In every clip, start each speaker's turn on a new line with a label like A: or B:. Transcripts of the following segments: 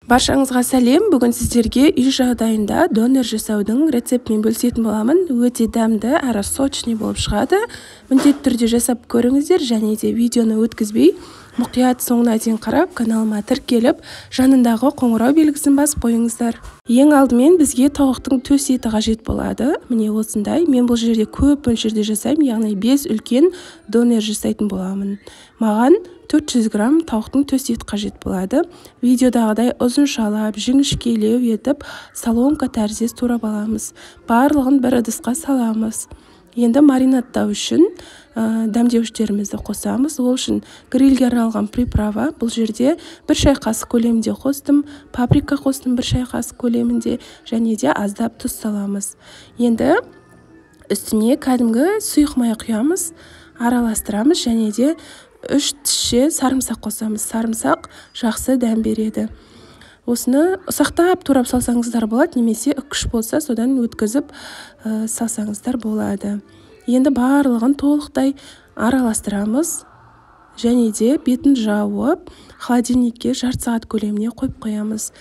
A: Баршаңызға сәлем. Бүгін сіздерге үй жағдайында донер жасаудың рецептімен бөлісетін боламын. Өте дәмді әрі сочный болып шығады. Міндетті түрде жасап көріңіздер және де видеоны өткізбей мұқият соңына дейін қарап, каналыма тіркеліп, жанындағы қоңырау белгісін басып қойыңыздар. Ең алдымен бізге тауықтың төс еті қажет болады. Міне осындай. Мен бұл жерде көп мөлшерде жасаймын, яғни 5 үлкен донер жасайтын боламын. Маған 400 грамм тауықтың төс еті қажет болады. Видеодағыдай ұзыншалап, жіңішкелеу етіп, соломка тәріздес турап аламыз. Барлығын бір ыдысқа саламыз. Енді маринадтау үшін дәмдеуіштерімізді қосамыз. Ол үшін грильге арналған приправа. Бұл жерде 1 шай қасық көлемінде қостым, паприка қостым 1 шай қасық көлемінде және де аздап тұз саламыз. Енді үстіне кәдімгі сұйық май құямыз, араластырамыз және де 3 тісше сарымсақ қосамыз. Сарымсақ жақсы дәм береді. Осыны ұсақтап турап салсаңыздар болады, немесе үккіш болса содан өткізіп салсаңыздар болады. Енді барлығын толықтай араластырамыз және де бетін жауып, холодильникке жарты сағат көлеміне қойып қоямыз.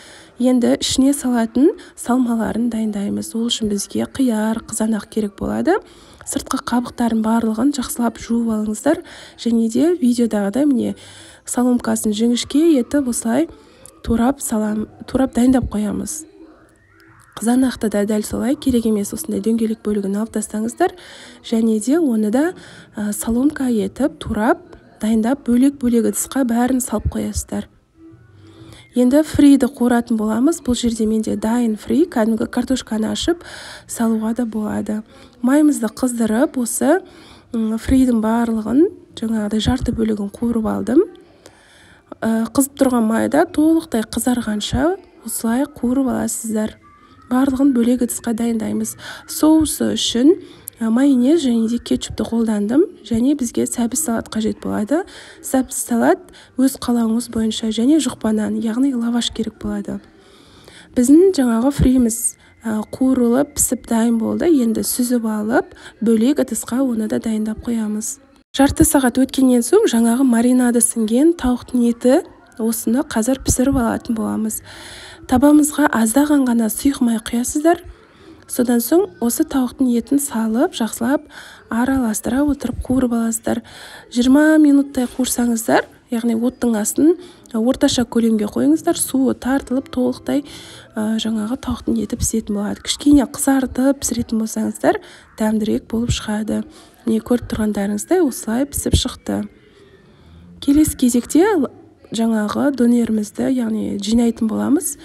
A: Енді ішіне салатын салмаларын дайындаймыз. Ол үшін бізге қияр, қызанақ керек болады. Сыртқы қабықтарын барлығын жақсылап жуып алыңыздар және де видеодағыдай міне соломкасын жіңішке етіп осылай турап дайындап қоямыз. Қызанақты да дәл солай, керек емес осындай дөңгелек бөлігін алып тастаңыздар және де оны да соломка етіп турап дайындап бөлек-бөлек ыдысқа бәрін салып қоясыздар. Енді фриді қуыратын боламыз. Бұл жерде менде дайын фри, кәдімгі картошканы ашып салуға да болады. Майымызды қыздырып, осы фридің барлығын жаңағыдай жарты бөлігін қуырып алдым. Қызып тұрған майда толықтай қызарғанша осылай қуырып аласыздар. Барлығын бөлек ыдысқа дайындаймыз. Соусы үшін майонез және де кетчупты қолдандым. Және бізге сәбіз салат қажет болады. Сәбіз салат өз қалауыңыз бойынша және жұқпа нан, яғни лаваш керек болады. Біздің жаңағы фриіміз қуырылып, пісіп дайын болды. Енді сүзіп алып, бөлек ыдысқа оны да дайындап қоямыз. Жарты сағат өткеннен соң жаңағы маринады сіңген тауықтың еті, осыны қазір пісіріп алатын боламыз. Табамызға аздаған ғана сұйық май құясыздар. Содан соң осы тауықтың етін салып, жақсылап араластыра отырып қуырып аласыздар. 20 минуттай қуырсаңыздар, яғни оттың астын орташа көлемге қойыңыздар, суы тартылып толықтай жаңағы тауықтың еті пісетін болады. Кішкене қызартып пісіретін болсаңыздар, дәмдірек болып шығады. Міне көріп тұрғандарыңыздай осылай пісіп шықты. Келесі кезекте жаңағы донерімізді, яғни жинайтын боламыз.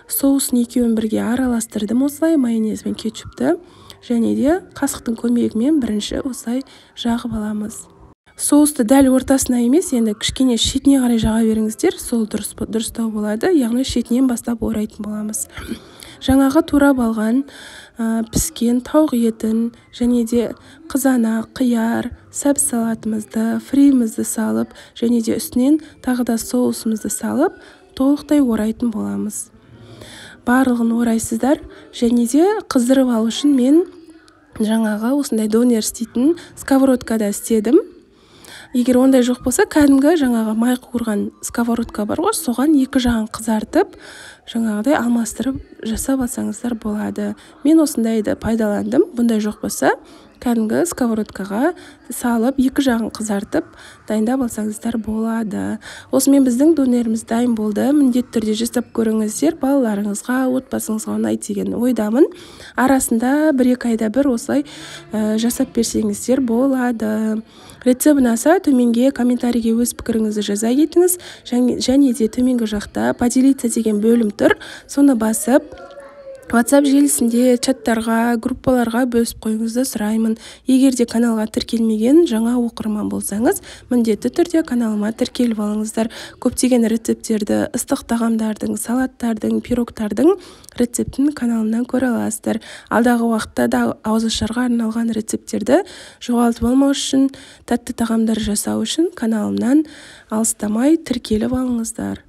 A: Соусын екеуін бірге араластырдым осылай, майонез бен кетчупты, және де қасықтың көмегімен бірінші осылай жағып аламыз. Соусты дәл ортасына емес, енді кішкене шетіне қарай жаға беріңіздер, сол дұрыстау болады, яғни шетінен бастап орайтын боламыз. Жаңағы турап алған піскен тауық етін және де қызанақ, қияр, сәбіз салатымызды, фримізді салып, және де үстінен тағы да соусымызды салып, толықтай орайтын боламыз. Барлығын орайсыздар және де қыздырып алу үшін мен жаңағы осындай донер істейтін сковородкада істедім. Егер ондай жоқ болса, кәдімгі жаңағы май қуырған сковородка бар ғой, соған екі жағын қызартып, жаңағыдай алмастырып жасап алсаңыздар болады. Мен осындайды пайдаландым. Бұндай жоқ болса, кәдімгі сковородкаға салып, екі жағын қызартып, дайындап алсаңыздар болады. Осымен біздің донеріміз дайын болды. Міндетті түрде жасап көріңіздер, балаларыңызға, отбасыңызға ұнайды деген ойдамын. Арасында 1-2 айда бір осылай жасап берсеңіздер болады. Рецепт ұнаса, төменге комментарийге өз пікіріңізді жаза кетіңіз. Және де төменгі жақта поделиться деген бөлім тұр. Соны басып, WhatsApp желісінде чаттарға, группаларға бөлісіп қоюыңызды сұраймын. Егер де каналға тіркелмеген жаңа оқырман болсаңыз, міндетті түрде каналыма тіркеліп алыңыздар. Көптеген рецепттерді, ыстық тағамдардың, салаттардың, пирогтардың рецептін каналымнан көре аласыздар. Алдағы уақытта да ауызашарға арналған рецепттерді жоғалтып алмау үшін, тәтті тағамдар жасау үшін каналымнан алыстамай тіркеліп алыңыздар.